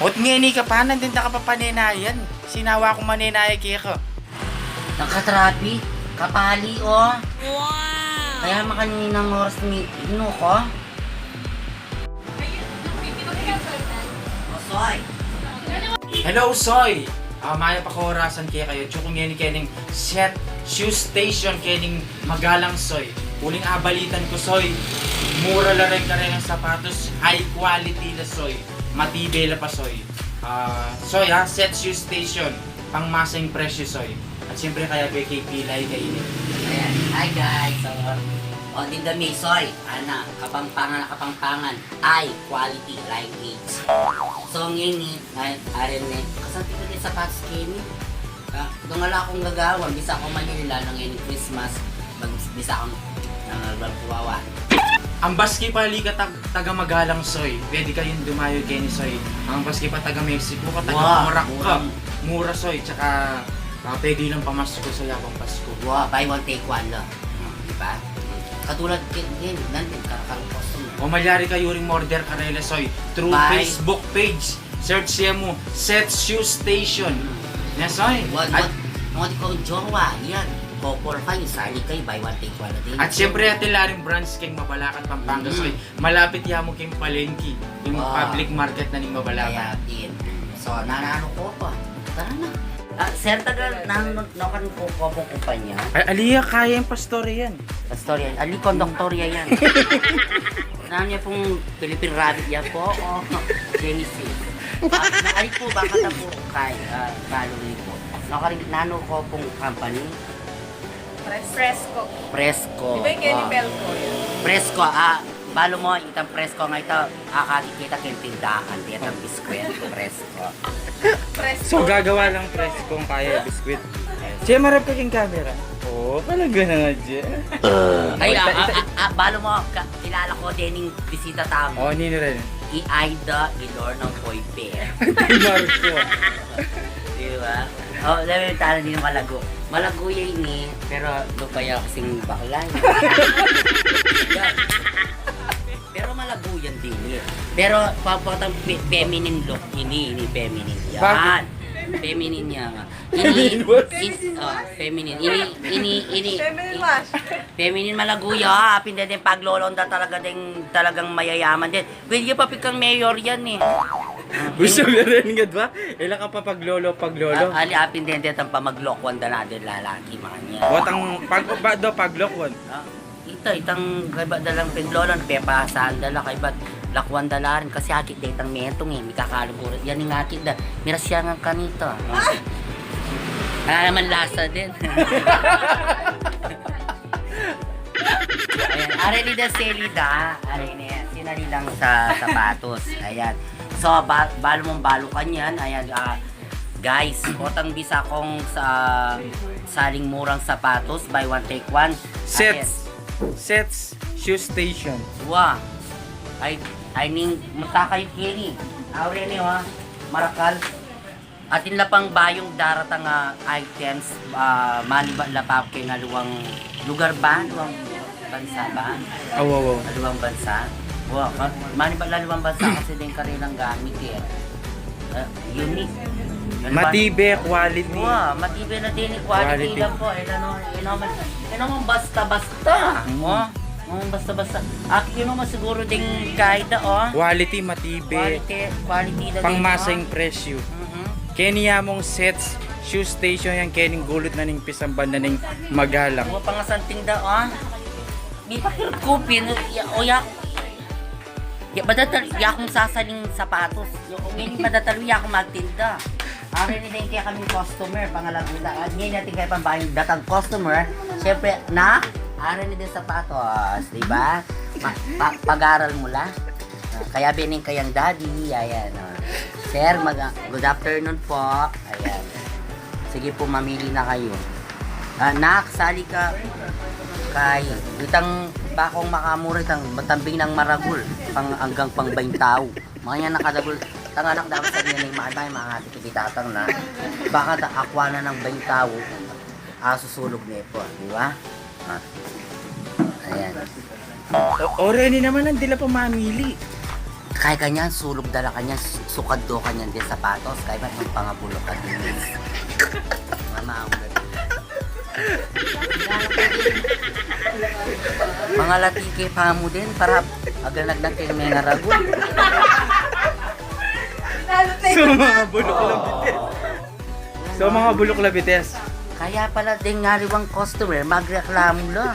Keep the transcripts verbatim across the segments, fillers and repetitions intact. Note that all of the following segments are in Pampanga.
Ot ngeni ka pa, nandin da ka pa panenayan. Sinawa kung manenaya keka. Nakatraffic, kapali, o. Wow! Kaya makaninang oras mi, inu ko? O, Soy. Hello, Soy! Ah, mayap a kaorasan kekayu. Atsu ku ngeni kening Set Shoe Station, kening Magalang, Soy. Uling abalitan ku, Soy, mura la reng karelang sapatos, high quality la, Soy. Matibe la pa, Soy. Ah, Soy, ha, Set Shoe Station, pangmasang presyu, Soy. At siyempre, kayabe ke pilay kayu ini. Ayan. Hi, guys. So, o, dinda mi, Soy. Ana, Kapampangan a Kapampangan. High quality, lineage. So, ngeni, ay, arin ne. Kasanting ku ding sapatos keni. Ah, dong ala kung gagawan, bisa kung mayuli, lalu ngeni Christmas, mag-, bisa kung, ah, magkuwawa. Ang baski pa ali ka tag-, taga Magalang, Soy, pwede kayung dumayu keni, Soy. Ang baski pa taga Mexico ka, taga Wa, Porac ka. Mura, mura, Soy, tsaka, ah, pwede lang pamasko, Soy, abang Pasko. Wa, buy one, take one lang. Hmm, di ba? Hmm. Katulad ken, ken, nandin, karakal customer. O malyari kayu ring order karela, Soy, through Bye. Facebook page. Search ye mu, Set Shoe Station. Hmm. Yes, Soy. Wa, wa, At no, di ko jowa, yan. Couple kayu, sali kayu, buy one, take one na din. At siyempre, atin la ring branch keng Mabalacat, Pampanga, Mm. Soy. Malapit ya mu keng palengke, yung Wow. public market na ning Mabalacat. Kaya, din. So, nananu ko pa. Tara na. Ah, sir, taga, nan-, no, kan ko, ko, ko, kumpanya? Ay, ali ya, kaya yung pastor yan. Pastor yan. Ali, konduktor ya yan. Nanu ya pung Philippine Rabbit ya po? O, Genesis. Ah, na, ali po, baka na po kay, ah, Valerie po. Nakarin-, nanu ko pung company? Pres-, Fresco. Fresco. Di ba yung kay Ah. Bel po yun? Fresco, ah, balu mo, itang Fresco nga ita, akakit kita keng tindahan, itang biskwit, Fresco. Fresco. So, gagawa lang Fresco ang kaya biskwit. Che, marap ka keng camera. Oo, talaga na nga, Che. Ay, Ita, ah, ita, ah, ah, balu mo, ka-, kilala ko din yung bisita tamu. O, nino rin? I Aida, i Lorna, Koy Pe. Marco. Di ba? O, lalu yung tala din malago. Malago ya ini, pero lupaya kasing bakla, eh. Yan. Pero malago yan din, eh. Pero papatang fe-, feminine look ini, ini feminine yan. Bakit? Feminine yan. Ini, Feminine wash. in-, o, feminine. Ini, ini, ini, Feminine wash. Feminine malago ya, apin dede paglolonda talaga ding, talagang mayayaman din. Pwede pa pikang mayor yan, eh. Gusto mo rin nga, di ba? Ila ka pa paglolo, paglolo. A-, ali apin dede tang pamaglokwan da na din lalaki, makanya. Watang pag-, ba daw paglokwan? Ah, ita, itang kaibat da lang pinlolon, pepasaan da la, kaibat lakwan da la rin, kasi akit da itang mentung, eh, mikakaluguro. Yan yung akit da, mirasyangan kanita. Ah! Ala naman lasa din. Ayan, are ni da Selida, are ni, sinali lang sa sapatos. Ayan. So, ba-, balu mong balu kanyan. Ayan, ah, guys, potang bisa kong sa saling murang sapatos, buy one, take one. Sets. Ayan. Sets Shoe Station. Wa. Ay, ay ning, muta kayu keni. Aure ni, wa. Marakal. Atin la pang bayung daratang, ah, items, ah, manibat la pa keng aliwang lugar ba? Aliwang bansa ba? Aw, aw, aw. Aliwang bansa? Wa, ka-, manibat la aliwang bansa kasi deng karelang gamit, eh. Ah, unique. Ano ba? Matibe, quality. Wa, matibe na din, eh, quality Quality. lang po. Eh, ano, eh, naman, eh, naman basta-basta. Mm. Wa, naman basta-basta. Ak-, yun naman siguro ding kaida, o. Quality, matibe. Quality, quality na din, Pangmasang o. presyu. Mhm. Keni ya mung Sets Shoe Station yan, kening gulut na ning pisamban na ning Magalang. Wa, pangasanting da, o. Di pa kirkupin, ya, o ya. Ya, madatal, ya kung sasaling sapatos. Ya, kung ini madatal, ya kung magtinda. Are ni din kaya kami customer, pangalaguda. At ngayon natin kaya pambayang datang customer. Siyempre, na, are ni din sapatos, di ba? Pa, pa, pag-aral mo la. Ah, kaya bining kayang daddy, ayan, o. Sir, mag-, good afternoon po. Ayan. Sige po, mamili na kayo. Ah, nak, sali ka kay itang bakong makamura, itang matambing ng maragul, pang anggang pang baintao. Mga yan nakadagul, tang anak dapat sabihin ng mga, mga ati kibitatang na, baka ta akwa na ng baintao, ah, susulog na po, di ba? Ah. Ayan. O, o, Rene naman, ang dila pa mamili. Kaya kanyan, sulug da la kanyan, su-, sukad do kanyan ding sapatos, kaya ba't nung pangabulok ka din? Mama, ang galing. Mga lati kay pamu din, para aganag na kay may ngaragul. So, mga bulok lang bitis. So, mga bulok labites. Kaya pala ding ngaliwang customer, magreklamo la.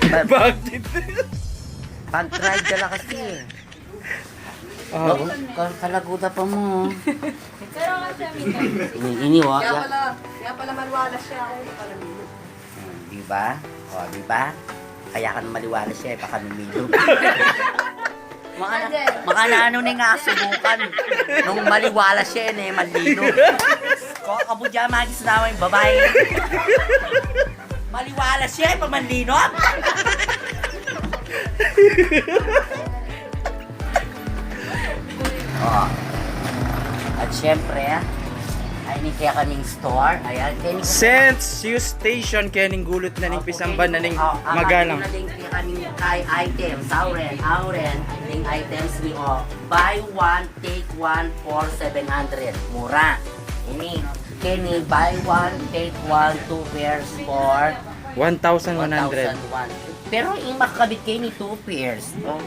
Bakit? Pag-try ka la kasi eh. Ah, oh, ka-, kalaguda pa mu. Pero nga siya, minsan. Ini, ini, wa, kaya ya- pala, kaya pala malwala siya, ako hindi pala minum. Hmm, di ba? O, di ba? Kaya ka na maliwala siya, eh, baka minum. Maka-, Ate. Maka na ano na nga subukan. Nung maliwala siya, eh, manlinom. Ko, kabudya, magis na yung babae. Maliwala siya, eh, pamanlinom. Oh. At syempre, ah, ay ni kaya kaming store. Ayan, kaya ni Saint Sioux Station, kaya ning gulut na ning pisamban na ning magalang. Kaya kaming kay items, auren, auren, ning items ni, oh, buy one, take one for seven hundred. Mura. Ini, kaya ni buy one, take one, two pairs for one thousand one hundred. One thousand one. Pero ing makakabit keni two pairs, no?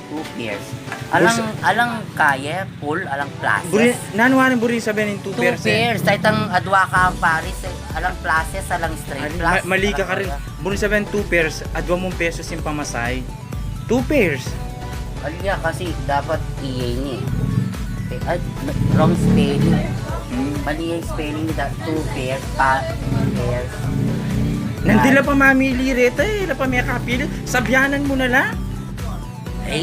Two pairs. Alang, alang kaya, full, alang pluses. Buri, nanu rin buri sabihin ning two pairs, eh? Two pairs, ay tang adwa ka pares, eh. Alang pluses, alang straight plus. Mali ka karin. Buri sabihin two pairs, adwa mung pesos ing pamasahe. Two pairs. Mali ya kasi dapat iya ini, eh. Eh, ay, wrong spelling. Hmm. Mali ya ing spelling, da, two pairs, pa, pairs. Nandin la pa mamili reta, eh. La pa mekapili. Sabyanan mu na la. Ay,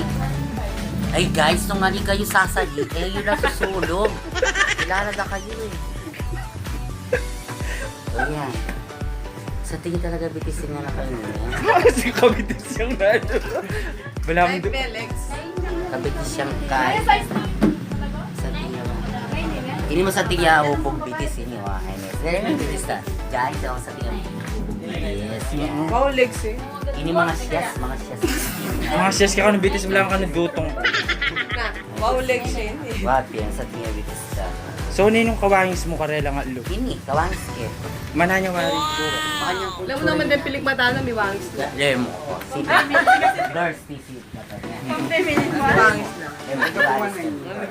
ay, guys, nung ali kayu sasali, eh, yu la susulug. Kilala da kayu, eh. Ayan. Sa tingin talaga bitis ing anak kayu niya. Kasi kabitis yang nanu. Bala mo. Kabitis yang kay. Sa tingin ba? Ini mo sa tingin ya, upog bitis ini, wa. Ini bitis ta. Diyan, sa tingin mo, upog bitis. Wow, legs, eh. Ini mga siyas, mga siyas. Mga siyas ka, kanu bitis, bala kanu dutong. Na, wow, legs, eh. Wa, piyan sa tingin bitis ta. So, ninung kawangis mu karela nga lu? Ini, kawangis ke. Mananya wari. Wow. Alam mo naman din, piligmatan na, may wangis na. Lemo. Girls, this is Bangis na.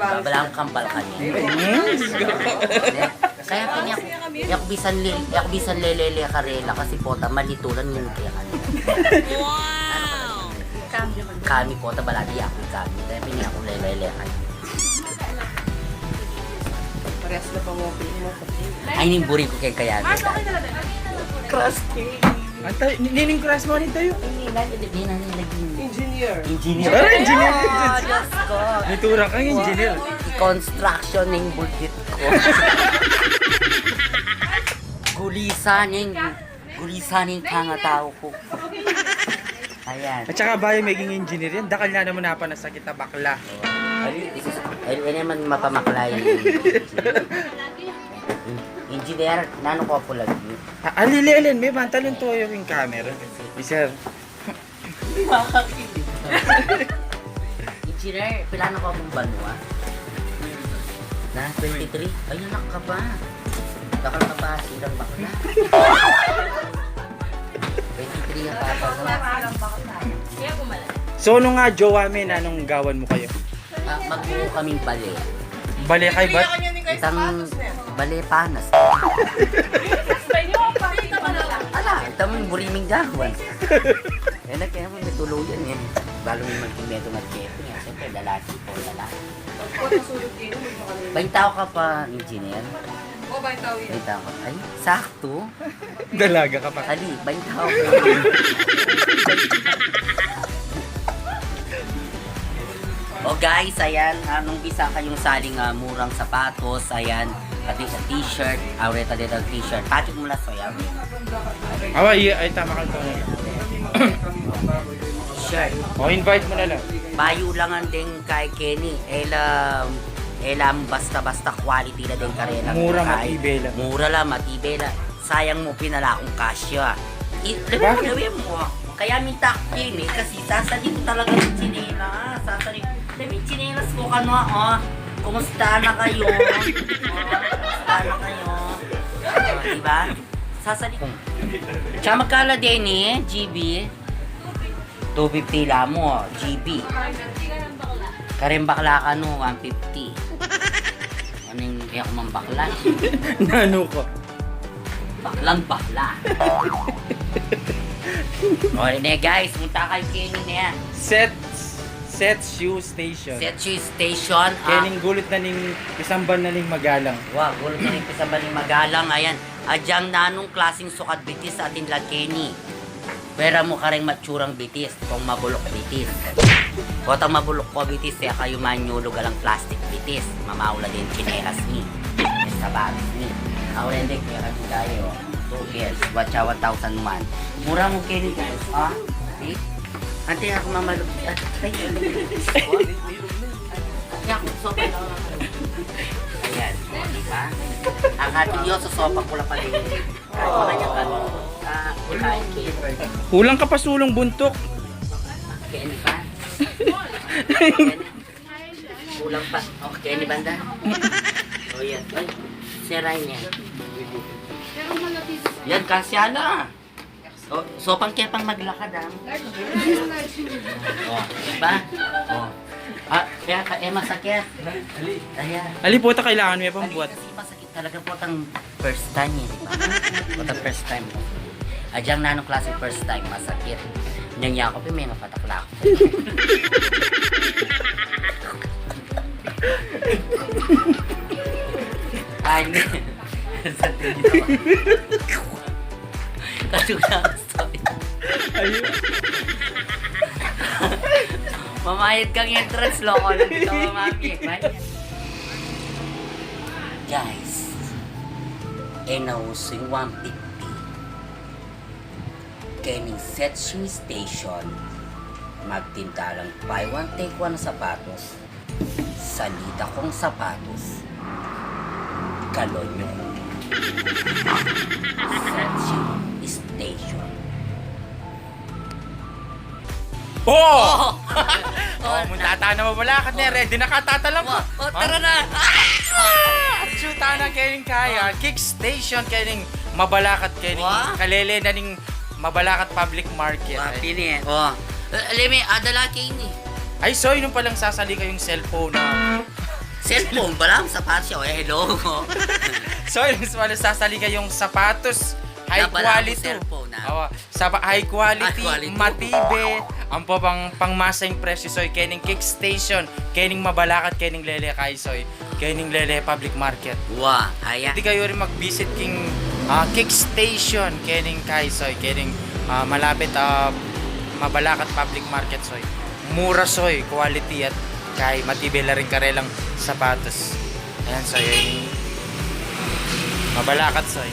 Babalang kambal kanya. Kaya pini aku, aku bisan le-, aku bisan lelele karela kasi pota malitulan yung kaya kanya. Wow! Kami pota baladi aku kami. Kaya pini aku lelele kanya. Parehas na pangopi mo. Ay, ning buri ku kaya kaya. Crush cake. Antay, ni-, nining crush mu, anita yu? Ini, nani, ini, nani, lagi. Engineer. Engineer. Ay, engineer. Oh, Diyos ko. Nitura kang engineer. Construction ning budget ko. Gulisan ning, gulisan ning kangatau ku. Ayan. At saka bayu meging engineer yan, dakal na naman napanasakit a bakla. Ay, ay, ay naman mapamakla yan. Engineer, nanu ko pu lagi? Ah, ali, ali, ali, me, bantal yung toyo yung camera. Sir. Engineer, pila na ko pung banua? Na, twenty-three? Ay, anak ka pa. Dakal ka pa silang bakla. Twenty-three ang papa mo. So, nung, ah, jowa me, nanung gawan mu kayu? Ah, magbuo kaming bale. Bale kay bat? Itang bale panas. Ala, itang buri ming gawan. Eh, na kaya mo may tuluyan eh. Balu may magkimeto nga chepe nga. Siyempre, lalaki po, lalaki. Baintau ka pa, engineer? O, baintau yan. Baintau ka. Ay, sakto. Dalaga ka pa. Ali, baintau. O guys, ayan, ah, nung bisa kayung saling, ah, murang sapatos, ayan, pati sa t-shirt, ah, reta deta t-shirt. Patik mu la, so, ayan. Awa, iya, ay, tama ka, tama. T-shirt. O, invite mu na la. Bayu la ngan deng kay keni, e la, e la basta-basta quality la deng karela. Mura, matibe la. Mura la, matibe la. Sayang mu pinala kung kasya. I-, lawen mu, lawen mu, ah. Kaya minta ku keni, kasi sasadin ku talaga ing tsinelas. Sasadin. Lawen ing tsine-, Ko kanu, o. Kumusta na kayu? O, kumusta na kayu? O, diba? Sasali-, tsaka magkala din e, G B. Two fifty la mu, o, G B. Kareng bakla kanu, one fifty. Aning e ku mang bakla? Nanu ka? Baklang bakla. O, ne, guys, munta kayu keni ne. Set, Set Shoe Station. Set Shoe Station, a. Kening gulut na ning pisamban na ning magalang. Wa, gulut na ning pisamban ning magalang, ayan. Agyang nanung klaseng sukat bitis atin la keni. Pwera mu kareng matsurang bitis, kung mabuluk bitis. Potang mabuluk ko bitis, e kayu manyulug alang plastik bitis. Mamaula din tsinelas mi. Sapatos mi. Ako rin, di, kaya kasi tayo. Two years. Watch out, one thousand one. Mura mu keni, guys, ha? See? Ante, aku mamaluk. Ay. Ayan, so, ayan, o, diba? Ang atin yun, so, sopa pula pa din. Ay, makanya ka, ah, kulang ka pa sulung buntuk. Keni pa. Kulang pa. O, keni banda. O, yan. Ay, siray niya. Yan, kasya na. O, sopang kepang maglakad, a. O, diba? O. A, kaya ka, e, masakit. Ayan. Ali, puta, kailangan me pang buat. Kasi masakit talaga, potang first time e, diba? Potang first time. Agyang nanung klaseng first time, masakit. Nyan ya ku, pin, me nga patakla ku. Ay, ne. Sa tingin ko. Kasi nga, sorry. Ayun. Mamayad kang entrance, loko lang dito, mami. Guys, e na uso ing one fifty. Kening Set Shoe Station, magtinda lang buy one, take one na sapatos. Salita kong sapatos. Kalonyo. Set Shoe Station. O! O! O, munta tana Mabalacat ne. Ready na ka, tatalam ko. O, tara na. Atsu tana kening kaya, Kick Station, kening Mabalacat, kening kalele na ning Mabalacat Public Market. Wa, pin e. O. Leme, adala keni. Ay, soy, nung palang sasali kayung cellphone, a. Cellphone, balamu sapatos ya, o, hello. Soy, nung palang sasali kayung sapatos, high quality. Cellphone, a. Awa, sapa-, high quality, matibe, ampo pang, pangmasang presyo, soy, kening Kick Station, kening Mabalacat, kening lele kay soy, kening lele Public Market. Wa, ayan. Pwede kayu rin mag-visit king, a, Kick Station, kening kay soy, kening, a, malapit, a, Mabalacat Public Market, soy. Mura, soy, quality at kay matibe la rin karelang sapatos. Ayan, soy, Mabalacat, soy.